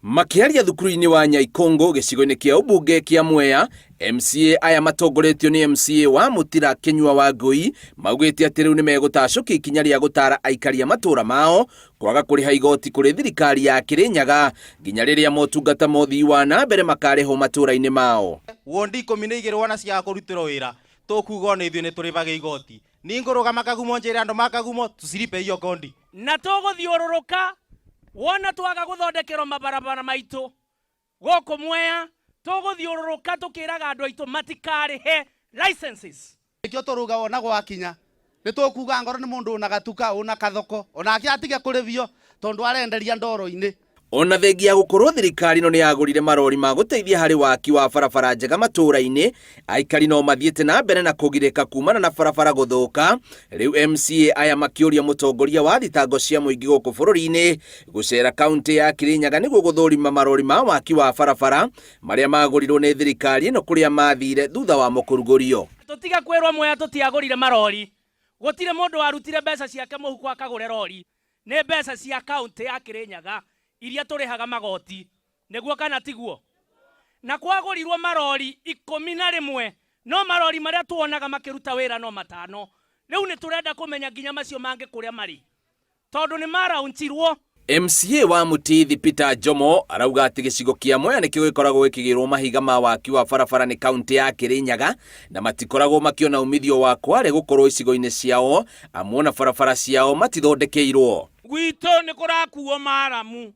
Makĩaria thukuru-inĩ wa Nyaikongo gĩcigo-inĩ kĩa ũmbunge kĩa Mwea, MCA aya matongoretio nĩ MCA wa Mũtira Kĩnyua Wangũi maugĩte atĩ rĩu nĩmegũtacũkia ikinya rĩa gũtara aikari a matũra mao kwaga kũrĩha igoti kũrĩ thirikari ya Kĩrĩnyaga nginya rĩrĩa motungata ma ũthii wa na mbere makarĩhwo matũra-inĩ mao. Wondi 12 wona ciaga kũrutĩrwo wĩra tũkuga ona ithuĩ nĩ tũrĩbaga igoti. Ningũrũgama Kagumo njĩre andũ ma Kagumo tusilipe hiyo kodi. Na tũgũthiũrũrũka wona twaga gũthondekerwo mabarabara maitũ gũkũ Mwea, tũgũthiũrũrũka tũkĩraga andũ aitũ matikarĩhe licenses. Nĩkĩo tũrauga wona gwakinya nĩ tũkuga ngoro nĩ mũndũ una gatuka una kathoko onake atige kũrĩbio tondũ arenderia ndoro-inĩ. Ona thengia ya gũkorwo thirikari ĩno nĩyagũrire marori ma gũteithia harĩ waki wa barabara njega matũra-inĩ, aikari no mathiĩte na mbere na kũgirĩka kumana na barabara gũthũka. Rĩu MCA aya makĩũria mũtongoria wa thitango cia mũingĩ gũkũ bũrũri-inĩ gũcera kauntĩ ya Kirinyaga nĩguo gũthũrima marori ma waki wa barabara marĩa magũrirwo nĩ thirikari ĩno kũrĩa mathire thutha wamo kũrugũrio. Tũtige kwĩrwo Mwea tũtiagũrire marori, gũtirĩ mũndũ warutire mbeca ciake mũhuko akagũre rori. Nĩ mbeca cia kaunti ya Kirinyaga iria tũrĩhaga magoti, nĩguo kana tiguo? Na kwagũrirwo marori 11, no marori marĩa tuonaga makĩruta wĩra no matano. Rĩu nĩ tũrenda kũmenya nginya macio mangĩ kũrĩa marĩ, tondũ nĩ maraunchirwo. MCA wa Mutithi Peter Njomo arauga atĩ gĩcigo kĩa Mwea nĩkĩo gĩkoragwo gĩkĩgĩrwo mahiga ma waki wa barabara nĩ kaunti ya Kirinyaga na matikoragwo makĩona umithio wa kware gũkorwo icigo-inĩ ciao amu ona barabara ciao matithondekeirwo. Gwitũ nĩ kũrakuo maramu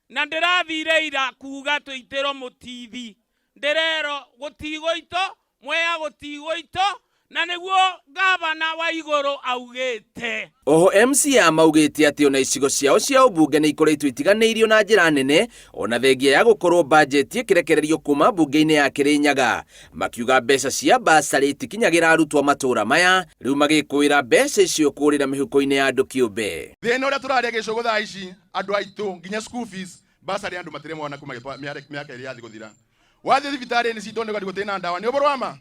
na ndĩrathire ira kuga tũitĩrwo Mũtithi, ndĩrerwo gũtigũitũ Mwea gũtigũitũ na nĩguo gavana wa igũrũ augĩte. Oho MCA maugĩte atĩ ona icigo ciao cia ũmbunge nĩ ikoretwo itiganĩirio na njĩra nene ona thengia ya gũkorwo bajeti ĩkĩrekererio kuma mbunge-inĩ ya Kĩrĩnyaga, makiuga mbeca cia basarĩ itikinyagĩra arutwo matũra maya, rĩu magĩkũĩra mbeca icio kũrĩra mĩhuko-inĩ ya andũ kĩũmbe. Thĩna ũrĩa tũrarĩa gĩcũgũ thaa ici andũ aitũ nginya school fees basarĩ andũ matirĩ mona kuma mĩaka ĩrĩa yathi gũthira. Wathiĩ thibitarĩ-inĩ citũ nĩ ũgathiĩ gũtirĩ na ndawa nĩ ũboro wa ma.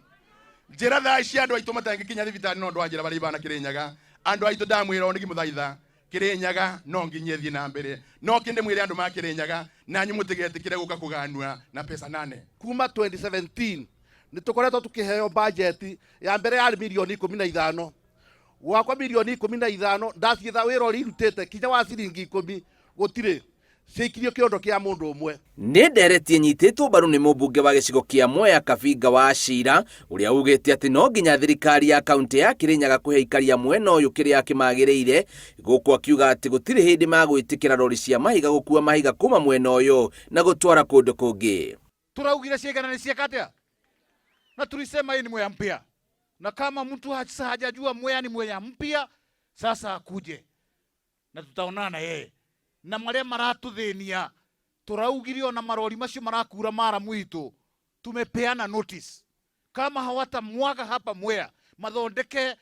Njĩra thaa ici andũ aitũ matangĩkinya thibitarĩ no ndwanjĩra barĩa ibana Kĩrĩnyaga. Andũ aitũ ndamwĩra ũũ nĩngĩmũthaitha Kĩrĩnyaga no nginya ĩthiĩ na mbere. No kĩndĩ mwĩre andũ ma Kĩrĩnyaga nanyu mũtigetĩkĩre gũka kũganua na pesa nane. Kuma 2017 nĩ tũkoretwo tũkĩheo bajeti ya mbere yarĩ mirioni 15. Gwakwa mirioni 15 ndacietha wĩra ũrĩa irutĩte kinya wa ciringi 10 gũtirĩ, ciaikirio kĩondo kĩa mũndũ ũmwe. Nĩ ndereti ĩnyitĩtwo mbaru nĩ mũmbunge wa gĩcigo kĩa Mwea Kabinga wa Acira ũrĩa ugĩte atĩ no nginya thirikari ya kaunti ya Kirinyaga kũhe aikari a mwena ũyũ kĩrĩa kĩmagĩrĩire, gũkũ akiuga atĩ gũtirĩ hĩndĩ magwĩtĩkĩra rori cia mahiga gũkua mahiga kuma mwena ũyũ na gũtwara kũndũ kũngĩ. Turaugire ciigana nĩ cieka atĩa? Na tulisema hii ni Mwea mpya, na kama mtu hajajua Mwea ni Mwea mpya, sasa akuje na tutaonana na yeye. Na maria maratuthinia turaugire ona marori macio marakura mara mwitu, tumepeana notice kama hawatamwaga hapa Mwea mathondeke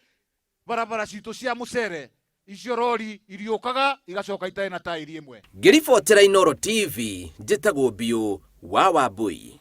barabara citũ cia mucere, icio rori iriũkaga igacoka itarĩ na tairi ĩmwe. Ngĩribotera Inooro TV, njĩtagwo Biũ wa Wambui.